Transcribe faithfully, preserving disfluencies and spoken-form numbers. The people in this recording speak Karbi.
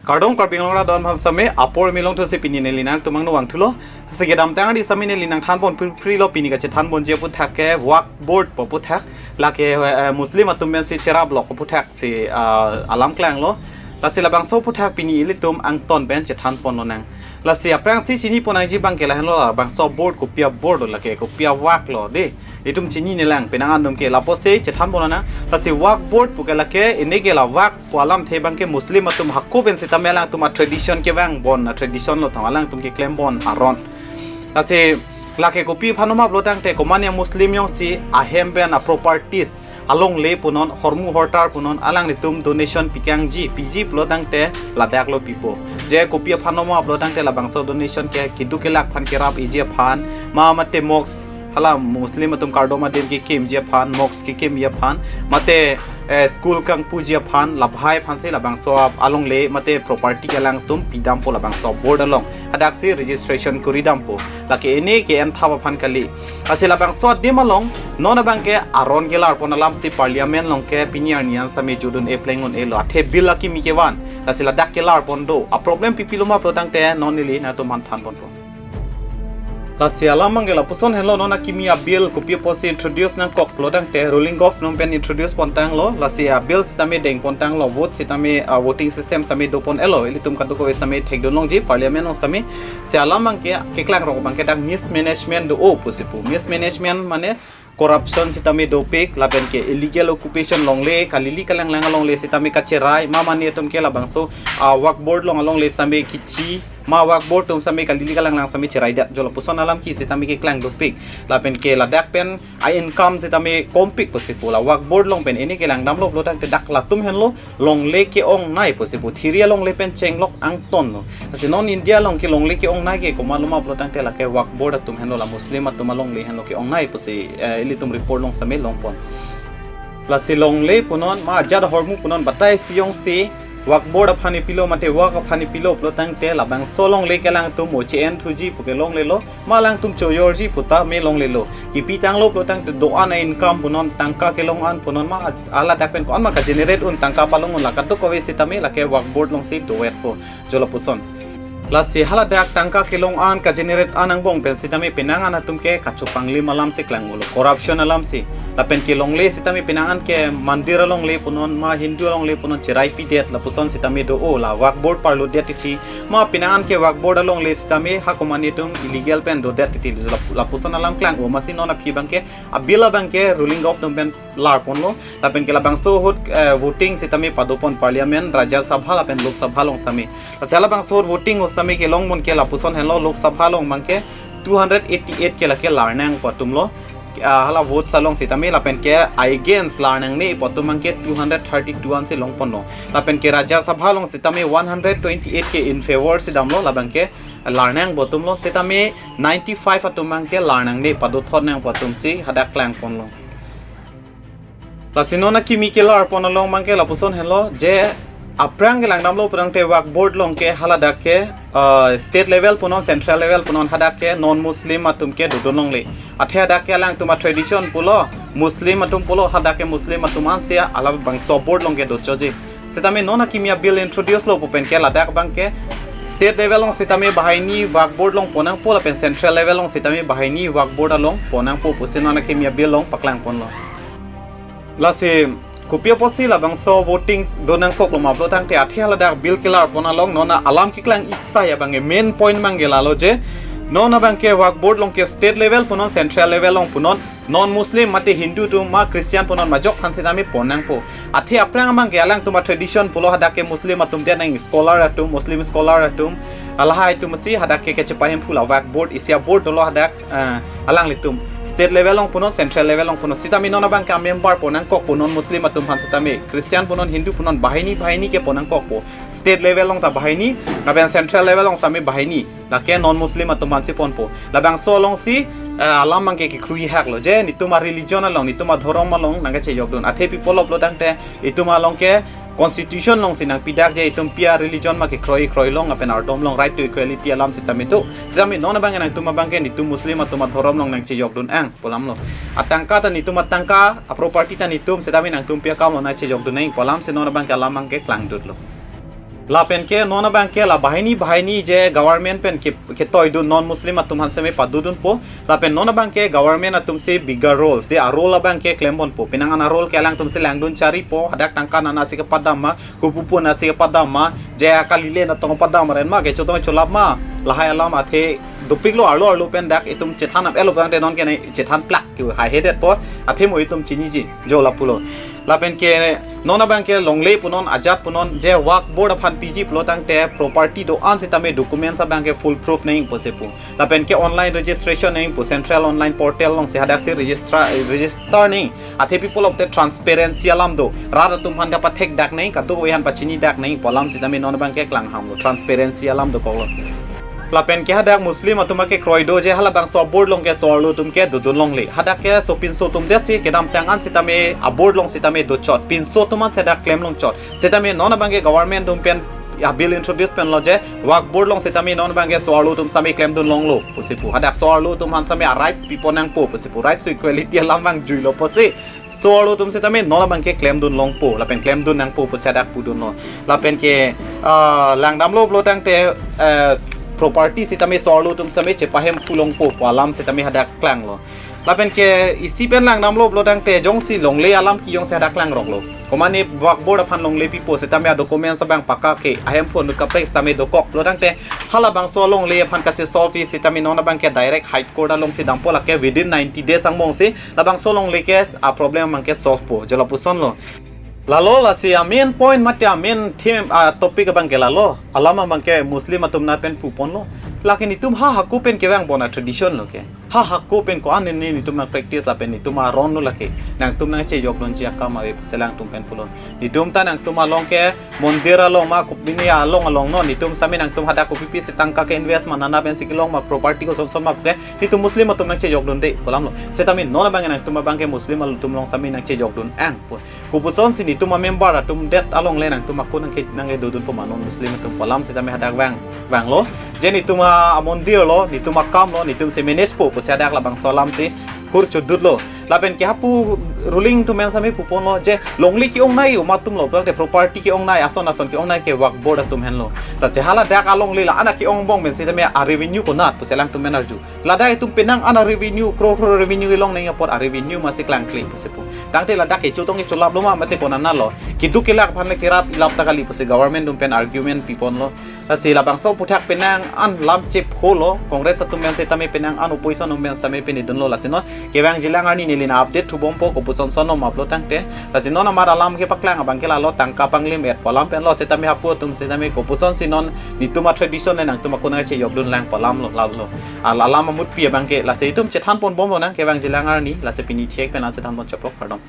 Kardom Karbi Anglong arat don aphan sitame, apor milong thusi pini neli nangtum angno vangthulo. Si kedamtang adi sitame neli nangthanpon pri pri lo, pini kachethanponji aphuthak ke Waqf Board pu aphuthak. Lake, eh, Muslim atum pensi cherap lok aphuthak si, ah, alam klanglo. Lasi labangso aphuthak pini ilitum angton pen chethanpon lonang. Lasi aphrangsi chinipon nangji abangke lahenlo, labangso board kopi a-board lo, lake kopi a-waqf lo de. Itum chinine lang, penang anum ke lapusi chethanpon lonang. Lasi Waqf Board puke lake, ini ke la waqf pu alamthe abangke Muslim atum hako pen sitame alangtum a-tradition kevangbom, a-tradition lo tong alangtum keklembom aron. Lasi lake kopi aphan ma pulo tangte, komatne Muslim jongsi ahem pen a-properties alongle punon, hormu hortar punon, alanglitum donation pikangji, piji pulo tangte ladak lo pipo. Je kopi aphan ma pulo tangte, labangso donation ke keduk kelak aphan kerap iji aphan, ma mate mosque, hala Muslim atum kardom adim kekimji aphan, mosque kekimji aphan, mate, eh, school kangpuji aphan, labhai aphansi labangso alongle mate property ke alangtum pidampo labangso board along. Hadaksi registration koridampo. Lake ini ke en thap aphan kali. Lasi labangso adim along non abangke aron kelarpon alamsi Parliament along ke pini arni an sitame jodun-e pleng un-elo, athe bill akimi kevan. Lasi ladak kelarpon do. A-problem pipilo ma pulo tangte non neli nangtum aphan thanponpo. Lasi alam abangke lapuson henlo, non akimi a-bill kopi apotsi introduce nangkok pulo tangte, ruling govt atum pen introduce pontanglo. Lasi a-bill sitame dengpontanglo, vote sitame, ah, voting system sitame dopon-elo, ilitum kadokave sitame thekdun longji Parliament along sitame. Si alam abangke keklang rok abangke dak mismanagement do-o pusi pu. Mismanagement mane corruption sitame dopik, lapen ke illegal occupation longle, kalili kalanglang alongle sitame kacherai, ma mane atum ke labangso, ah, Waqf Board along alongle sitame kithi, ma Waqf Board atum sitame kalili kalanglang sitame cheraidet, jo lapuson alam ke sitame keklang dopik. Lapen ke ladak pen a-income sitame kompik pusi pu, la Waqf Board along pen ini kelangdamlo pulo tangte dak latum henlo longle ke-ongnei pusi pu, thiri alongle pen chenglok angtonlo. Lasi non India along ke longle ke-ongnei ke komatlo ma pulo tangte lake Waqf Board atum henlo, la Muslim atum alongle henlo ke-ongnei pusi, eh, ilitum report along sitame longpon. Lasi longle punon, ma ajat ahormu punon, batai si jongsi Waqf Board aphan ipilo mate waqf aphan ipilo pulo tangte, labangso longle ke alangtum mo che-en thuji puke longlelo, ma alangtum chojorji pu tame longlelo. Kipitanglo pulo tangte do-an a-income punon, tangka kelong an punon, ma a-, aladak pen ko-an ma ka-generate un, tangka palong un, la kadokave sitame lake Waqf Board alongsi dovetpo, jo lapuson. Lasi haladak tangka kelong an, ka-generate an angbong pen sitame penang an atum ke kachopanglim alamsi klanglo, corruption alamsi. Lapen ke longle sitame penang an ke mandir alongle punon, ma Hindu alongle punon, cherai pidet, lapuson sitame do-o, la Waqf Board parlodet titi, ma penang an ke Waqf Board alongle sitame ha komatne atum illegal pen dodet titi, lap-, lapuson alam klang-o. Masi non aphi abangke a-bill abangke ruling govt atum pen larponlo, lapen ke labangso ahut, eh, voting sitame padopon Parliament, Rajya Sabha lapen Lok Sabha along sitame. Lasi halabangso ahut voting sitame kelongpon ke lapuson henlo, Lok Sabha along abangke two hundred eighty-eight ke lake larnangpo atumlo, ah, hala votes along sitame, lapen ke against larnangnepo atum abangke two hundred thirty-two ansi longponlo. Lapen ke Rajya Sabha along sitame one hundred twenty-eight ke in favor si damlo, labangke larnangpo atumlo, sitame ninety-five atum abangke larnangne, padothotnangpo atumsi hadak klangponlo. Lasi non akimi kelarpon along abangke lapuson henlo, je aphrang kelangdamlo pulo tangte Waqf Board along ke haladak ke, ah, state level punon, central level punon, hadak ke non-Muslim atum ke dodun longle. Athe hadak ke alangtum a-tradition pulo, Muslim atum pulo, hadak ke Muslim atum ansi halabangso board along ke dochoji. Sitame non akimi a-bill introduce lo pu pen ke ladak abangke state level along sitame banghini Waqf Board along ponnangpo, lapen central level along sitame banghini Waqf Board along ponnangpo pusi non akimi a-bill along paklangponlo. Lasi kopi apotsi labangso voting donangkoklo ma pulo tangte, athe haladak bill kelarpon along non alam keklang isi abangke main point abangke lalo je, non abangke Waqf Board along ke state level punon, central level along punon, non-Muslim mate Hindu atum ma Christian punon majok aphan sitame ponnangpo. Athe aphrang abangke alangtum a-tradition pulo, hadak ke Muslim atum det nang, scholar atum, Muslim scholar atum, lahai atumsi hadak ke kachepahemphu, la Waqf Board isi a-board dolo hadak, eh, alanglitum. State level along punon, central level along punon, sitame non abangke a-member ponnangkokpo non-Muslim atum aphan sitame, Christian punon, Hindu punon, banghini banghini ke ponnangkokpo. State level along ta banghini, lapen central level along sitame banghini. Lake non-Muslim atum aphansi ponpo. Labangso alongsi, eh, alam abangke kekruihaklo je, netum a-religion along, netum adhorom along nangkachejokdun. Athe pi pulo pulo tangte, itum along ke constitution alongsi nangpidak je, itum pi a-religion ma kekroi kroilong, lapen ardom along right to equality alam sitame do. Sitame non abangke nangtum abangke, netum Muslim atum adhorom along nangchejokdun ang pu alamlo. Atangka ta netum atangka, a-property ta netum, sitame nangtum pi akam along nangchejokdun ang pu alamsi non abangke alam abangke klangdutlo. Lapen ke non abang ke la banghini banghini je government pen ke, ketoidun non Muslim atum aphan seme padodunpo. Lapen non abang ke government atum si bigger roles, de a-role abang ke klembompo. Penang an a-role ke alangtum si langdun charipo, hadak tangka nana si kepadam ma, kopupu nana si kepadam ma, je akali le natong padam ren ma, kechotong cholap ma, lahai alam athe dopiklo, arlo arlo pen dak itum chethan ap elo pen te non ke ne chethan plak ke hai hedetpo, athe mo itum chiniji, jo lapulo. Lapen ke non abang ke longle punon, ajat punon, je Waqf Board aphan piji pulo tangte property do-an sitame documents abang ke full proof nangpo si pu. Lapen ke online registration nangpo, central online portal along si hadak si register, register nang. Athe people of the transparency alam do. Rat atum aphan kapathek dak nang, kadokave aphan pachini dak nang, pu alam sitame non abang ke klangham lo. Transparency alam dokoklo. Lapen ke hadak Muslim atum akekroi do je halabangso a-board along ke so-arlo atum ke dodun longle. Hadak ke sopinso atum det si kedamtang an sitame a-board along sitame dochot. Pinso atum an si hadak klem longchot. Sitame non abang ke government atum pen a-bill introduce pen lo je Waqf Board along sitame non abang ke so-arlo atum sitame klemdun longlo pusi pu. Hadak so-arlo atum aphan sitame a-rights pipon nangpo pusi pu. Rights to equality alam vangjuilo pusi. So-arlo atum sitame non abang ke klemdun longpo, lapen klemdun nangpo pusi hadak pudunlo. Lapen ke, ah, langdamlo pulo tangte, eh, property sitame so-arlo atum sitame chepahem phu longpo pu alam sitame hadak klanglo. Lapen ke isi pen langdamlo pulo tangte jongsi longle alam ke jongsi hadak klangroklo. Komane Waqf Board aphan longle pipo sitame a-documents abang pakka ke ahemphu anut kaprek sitame dokok pulo tangte halabangso longle aphan kache-solve sitame non abang ke direct High Court along si dampo, lake within ninety days angbong si labangso longle ke a-problem abang ke solve po, jo lapusonlo. Lalo lasi a-main point mate a-main theme, a-topic abang ke lalo. Alam abang ke Muslim atum na pen puponlo. Lake netum ha hako pen kevang bon a-tradition lo ke. Ha hako pen ko-an ne netum nang practice lapen netum aron lo lake. Nangtum nangchejokdunji akam ave pusi alangtum pen pulo. Netum ta nangtum along ke mondir along ma, kopine along along non, netum sitame nangtum hadak kopipi si tangka ke-invest ma, nana pen si kelong ma, property koson son ma ke, netum Muslim atum nangchejokdunde pu alamlo. Sitame non abang nangtum abang ke Muslim atum along sitame nangchejokdun ang pu. Kopuson si netum a-member atum det along le nangtum ako nangke, nangkedodunpo ma non Muslim atum pu alam sitame hadak vang, vanglo. Je netum a-mondir lo, netum akam lo, netum si manage po pusi hadak labangso alam si hur chodutlo. Lapen ke hapu ruling atum pen sitame puponlo je longle ke-ongnei amat atum lo, pulote property ke-ongnei, ason ason ke-ongnei ke Waqf Board atum henlo. Lasi haladak alongle la-an ke-ongbom pen sitame a-revenue konat pusi alangtum pen arju. Ladak itum penang an a-revenue, crore crore revenue kelong nangji apot a-revenue masi klangkle pusi pu. Tangte ladak kechotong kecholaplo ma mate konatlo. Keduk kelak aphan le kerap ilap ta kali pusi government atum pen argument piponlo. Lasi labangso aphuthak penang an lam chepholo, Congress atum pen sitame penang an opposition atum pen sitame pini dunlo lasi non. Kevangjilang arni neli nang update thubompo kopuson son nom aplo tangte. Lasi non amat alam kepaklang abang ke lalo tangka panglim-et pu alam penlo sitame hapu atum sitame kopuson si non netum a-tradition le nangtum ako nangchejokdun lang pu alamlo lalo. Al alam amutpi abang ke lasi itum chethanponbomlo nang kevangjilang arni lasi pini thek pen lasi thanpon chapok kardom.